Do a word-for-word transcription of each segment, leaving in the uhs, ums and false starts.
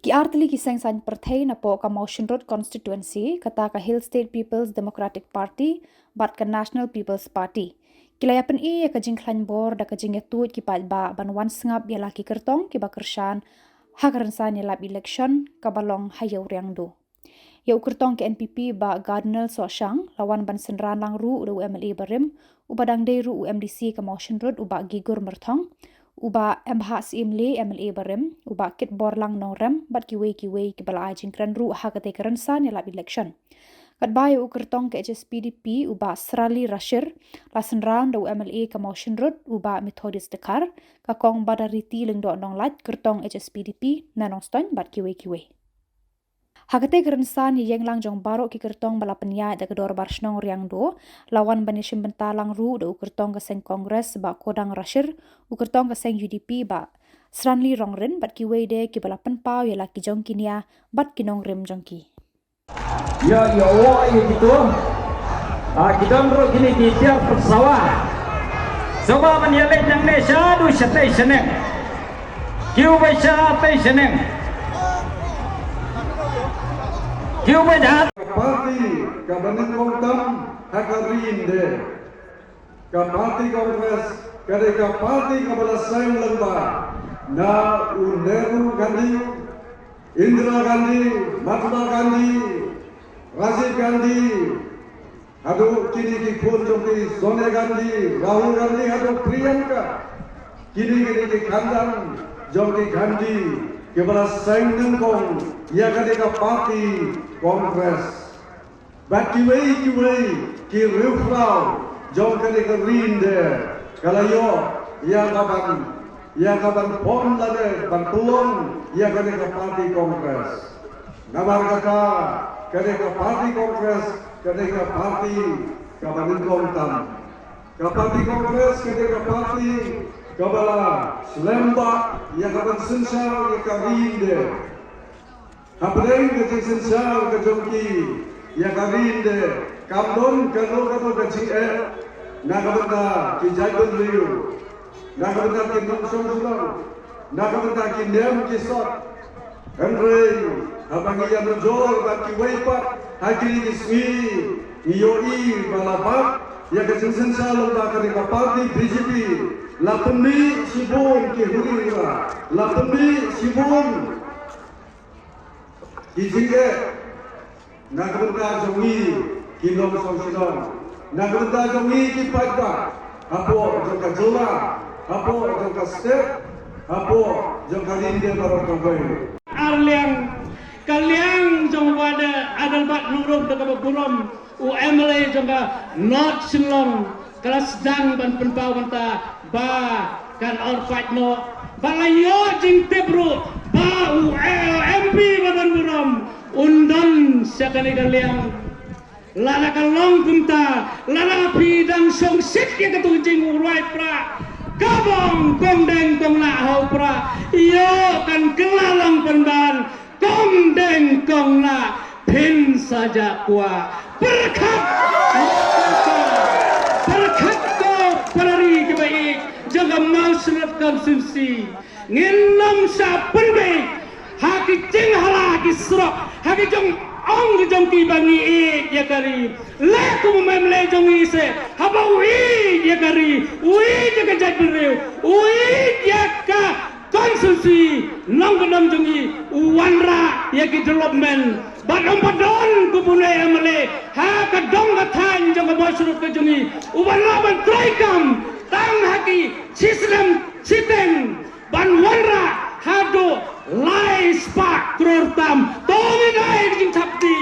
Ki artylli ki seng saiñ pyrthei napoh ka Mawshynrut constituency, kata ka Hill State People's Democratic Party bad ka National People's Party, ki la ïa pyni ïa ka jingkhlaiñ bor da ka jingïatuid ki paidbah ban wan sngap ïa la ki kyrtong kiba kyrshan ha ka rynsan ïalap election kaba long ha Ïew Riangdo. Ïa u kyrtong ka N P P Bah Gardner Sohshang la wan ban synran lang ruh da u M L A barim, uba dang dei ruh u M D C ka Mawshynrut u Bah Gigur Myrthong, u Bah Embhah Syiemlieh M L A barim, u Bah Kitborlang Nongrem bad kiwei kiwei kiba la ai jingkren ruh ha katei ka rynsan ïalap election. Katba ïa u kyrtong ka H S P D P u Bah Srali Rashir la synran da u M L A ka Mawshynrut u Bah Methodist Dkhar, ka Kong Badariti Lyngdoh Nonglait kyrtong H S P D P na Nongstoiñ bad kiwei kiwei. Ha katei ka rynsan ïeng lang jong baroh ki kyrtong ba la pynïaid da ka Dorbar Shnong Riangdo, la wan ban ïashim bynta lang ruh da u kyrtong ka seng Congress Bah Kodang Rashir, u kyrtong ka seng U D P Bah Sranli Rongrin bad kiwei de kiba la pynpaw ïa la ki jong ki nia bad ki nongrim jong ki. Ïa, ïa, oh, ïa, gitu. Ah, ki don ruh kine ki tiar pyrsawa. Sngewbha ban ïaleit nangne shaduh shatei shaneng. Kiw ba shatei shaneng. Kiw ba jhat. Party kaba nyngkong tam ha ka ri India. Ka party Congress ka dei ka party kaba la seng lyngba na u Nehru Gandhi, Indira Gandhi, Mahatma Gandhi, Rajiv Gandhi, haduh kine ki khun jong ki Sonia Gandhi, Rahul Gandhi, haduh Priyanka. Kine kine ki khandang jong ki Gandhi kiba la seng nyngkong ïa ka dei ka party Congress. Bad kiwei kiwei ki riewkhraw jong kane ka ri India ka la ïoh ïa ka ban, ïa ka ban pom lane ban pynlong ïa kane ka party Congress. Namar kata kane ka party Congress kane ka party kaba nyngkong tam. Ka party Congress kane ka party kaba la slem bha ïa ka ban synshar ïa ka ri India. Hapdeng ka jingsynshar ka jong ki ïa ka ri India, kam don kano kano ka jingeh na ka bynta ki jaitbynriew, na ka bynta ki nongshong shnong, na ka bynta ki niam ki sot. Hynrei haba ngi ïanujor bad kiwei pat ha kine ki sngi, ngi ïohi ba la bat ïa ka jingsynshar lyngba kane ka party B J P. La pynmih shibun ki huri hura, la pynmih shibun ki jingeh na ka bynta jong ngi ki nongshong shnong, na ka bynta jong ngi ki paidbah hapoh jong ka jylla, hapoh jong ka state, hapoh jong ka ri India baroh kawei. Ar liang, ka liang jong Bah Adelbert Nongrum da kaba burom, u M L A jong ka North Shillong, ka la sdang ban pynpaw bynta ba kan or pait noh. Ba la ïoh jingtip ruh ba u, eh, M P ba don burom un don sha kane ka liang. Lada ka long kumta, lada phi dang shongshit ïa katu ka jingrwai pra, ka bong kong deng kong nah ha u pra, ïoh kan kylla long pynban. Kong deng kong nah phin sa jah kwah. Pyrkhat, pyrkhat ko para ri kiba ïeit jong ka Mawshynrut constituency. Ngin ym shah pynbeit ha ki jinghala ki surok, ha ki jong ong ki jong ki ba ngi ïeit ïa ka ri. Leh kum u M L A jong ngi seh, haba u ïeit ïa ka ri, u ïeit ïa ka jaitbynriew, u ïeit ïa ka constituency nongkyndong jong ngi, u wanrah ïa ki development. Bad ym pat don kum une M L A ha ka dong ka thaiñ jong ka Mawshynrut ka jong ngi uba lah ban trei kam tang ha ki shi snem shiteng ban wanrah haduh lai spah klur tam. To ngin ai ka jingthap kti.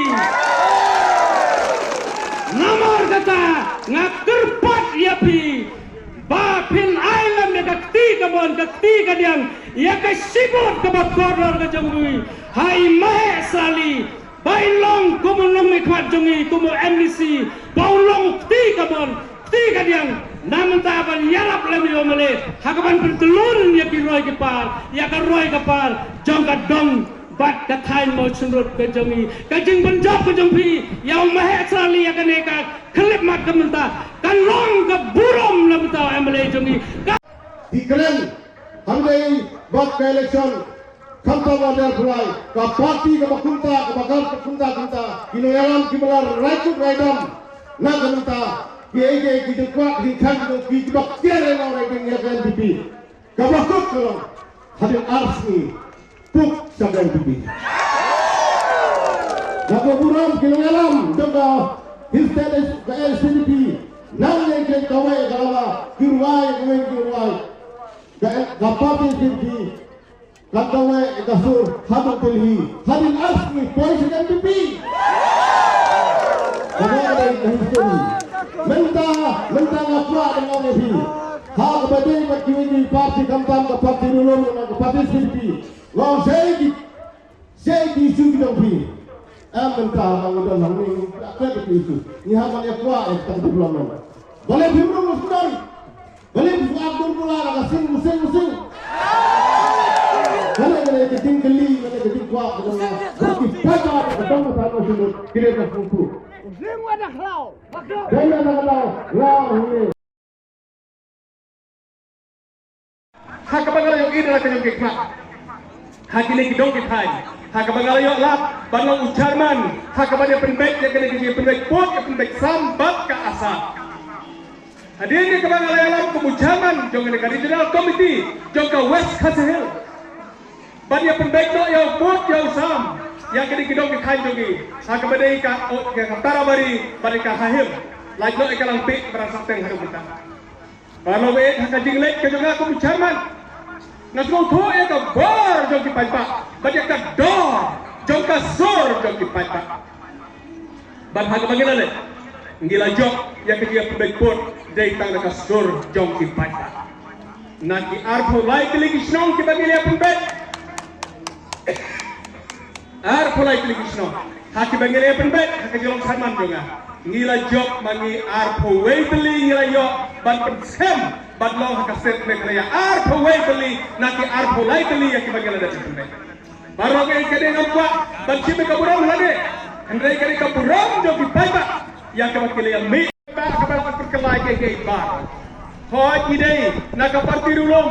Namar kata nga kyrpad ïa phi ba phin ai lem ïa ka kti kamon, ka kti kadiang, ïa ka shibun kaba kordor ka jong ngi ha i Maheh Sali, ba in long kum u nongmihkhmat jong ngi, kum u M D C, ba un long u kti kamon, kti kadiang na mynta ban ïarap lem ïa u M L A ha kaban pyntlun ïa ki roi ki par, ïa ka roi ka par jong ka dong bad ka thaiñ Mawshynrut ka jong ngi. Ka jingpynjop ka jong phi ïa u Maheh Sali ïa kane ka khyllipmat ka mynta kan long ka burom na bynta u M L A jong ngi. Ka Ki kren, hynrei bad ka election Khamtam Ardent Pulai, ka party kaba kumta, kaba kar kumta kumta, ki nongïalam kiba la rai kut rai dam na ka bynta kiei kiei ki jingkwah ki jingkhan jong ki, kiba kiar ïa la rai ding ïa ka N P P. Kaba kut ka long hadien ar sngi puk sha ka N P P. Na ka burom ki nongïalam jong ka Hill State, ka H T P, nang ïa ka kawei ka lama ki rwai, kawei ki rwai. Ka, ka party H T P kan kawei ka sur haduh Delhi. Hadien ar sngi poi sha ka N P P. Kaba dei ka history. Mynta, mynta nga kwah ban ong ïa phi, ha kaba dei bad kiwei ki party, khamtam ka party Ri Lum, ka party H T P, nga ong shaei ki, shaei ki issue ki jong phi. Em, mynta nga don hangne, ka issue ngi hap ban ïa kwah ïa ka development. Balei phim rung sdang? Balei phi kwah dur pula la ka sing musing musing? Kane kane ka jingkylli, kane ka jingkwah ka jong nga. Ba ki paidbah ka dong ka sano sinu ki dei ka sngewthuh. Dei na ka daw la hangne. Ha kaba nga la ïohi da la ka jong ki khmat, ha kine ki dong ki thaiñ, ha kaba nga la ïoh lad ban long u chairman, ha kaba ïa pynbeit ïa kane ka jingpynbeit pud, ïa pynbeit sam bad ka ASA. Hadien ïa kaba nga la ïalam kum u chairman jong kane ka regional committee jong ka West Khasi Hills, ban ïa pynbeit noh ïa u pud ïa u sam ïa kine ki dong ki thaiñ jong ngi, ha kaba dei ka, o, ka Tarabari bad ka Hahim, lait noh ïa ka Langpih, Mrangsangteng haduh mynta. Ba long eh ha ka jingleit ka jong nga kum u chairman, nga sngewthuh ïa ka bor jong ki paidbah bad ïa ka dor jong ka sur jong ki paidbah. Bad ha kaba ngi la leit, ngi la jop ïa ka jingpynbeit pud dei tang da ka sur jong ki paidbah. Na ki arphew lai tylli ki shnong kiba ngi la pynbeit, arphew lai tylli ki shnong ha kiba ngi la pynbeit ha ka jinglong chairman jong nga, ngi la jop ma ngi arphew wei tylli ngi la ïoh ban pynskhem ban long ha ka state Meghalaya. Arphew wei tylli na ki arphew lai tylli ïa kiba ngi la dep pynbeit. Baroh ïa kane ngam kwah ban shim ïa ka burom lade, hynrei kane ka burom jong ki paidbah ïa kaba ki la ïa mih. Ba kaba ka pyrkhat ïa ki ba hooid ngi dei na ka party Ri Lum,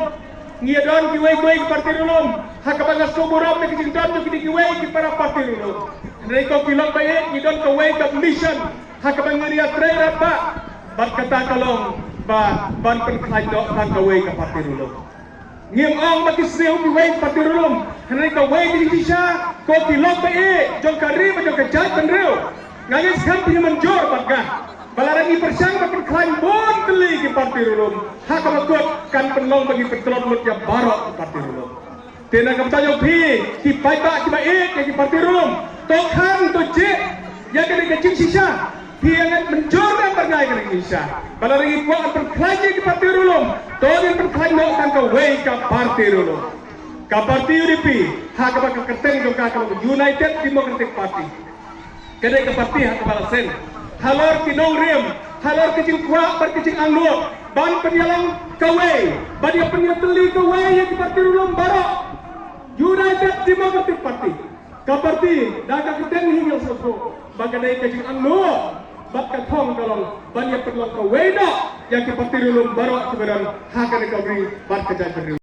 ngi ïa don kiwei kiwei ki party Ri Lum, ha kaba nga sngewburom ïa ki jingdon jong kine kiwei ki para party Ri Lum. Hynrei ko ki lok ba ïeit, ngi don kawei ka mission ha kaba ngi ïatrei rangbah, bad kata ka long ba ban pynkhlaiñ noh tang kawei ka party Ri Lum. Ngim ong ba ki sniew kiwei party Ri Lum, hynrei kawei ka jingshisha, ko ki lok ba ïeit jong ka ri bad jong ka jaitbynriew. Nga ngeit skhem phi mynjur bad nga ba lada ngi pyrshang ban pynkhlaiñ bun tylli ki party Ri Lum, ha kaba kut kan pynlong ba ngi pyntlot lut ïa baroh ki party Ri Lum. Te na ka bynta jong phi ki paidbah kiba ïeit ïa ki party Ri Lum, to khang to jied ïa kane ka jingshisha. Phi ïa ngeit mynjur ne em bad nga ïa kane ka jingshisha? Ba lada ngi kwah ban pynkhlaiñ ïa ki party Ri Lum, to ngin pynkhlaiñ noh tang kawei ka party Ri Lum. Ka party U D P, ha kaba ka kyrteng jong ka ka long United Democratic Party. Ka dei ka party ha kaba la seng halor ki nongrim, halor ki jingkwah bad ki jingangnud ban pynïalang kawei, ban ïa pynïatylli kawei ïa ki party Ri Lum baroh. United Democratic Party. Ka party da ka kyrteng hi ngi la sngewthuh ba ka dei ka jingangnud bad ka thong ka long ban ïa pynlong kawei noh ïa ki party Ri Lum baroh kiba don ha kane ka ri bad ka jaitbynriew.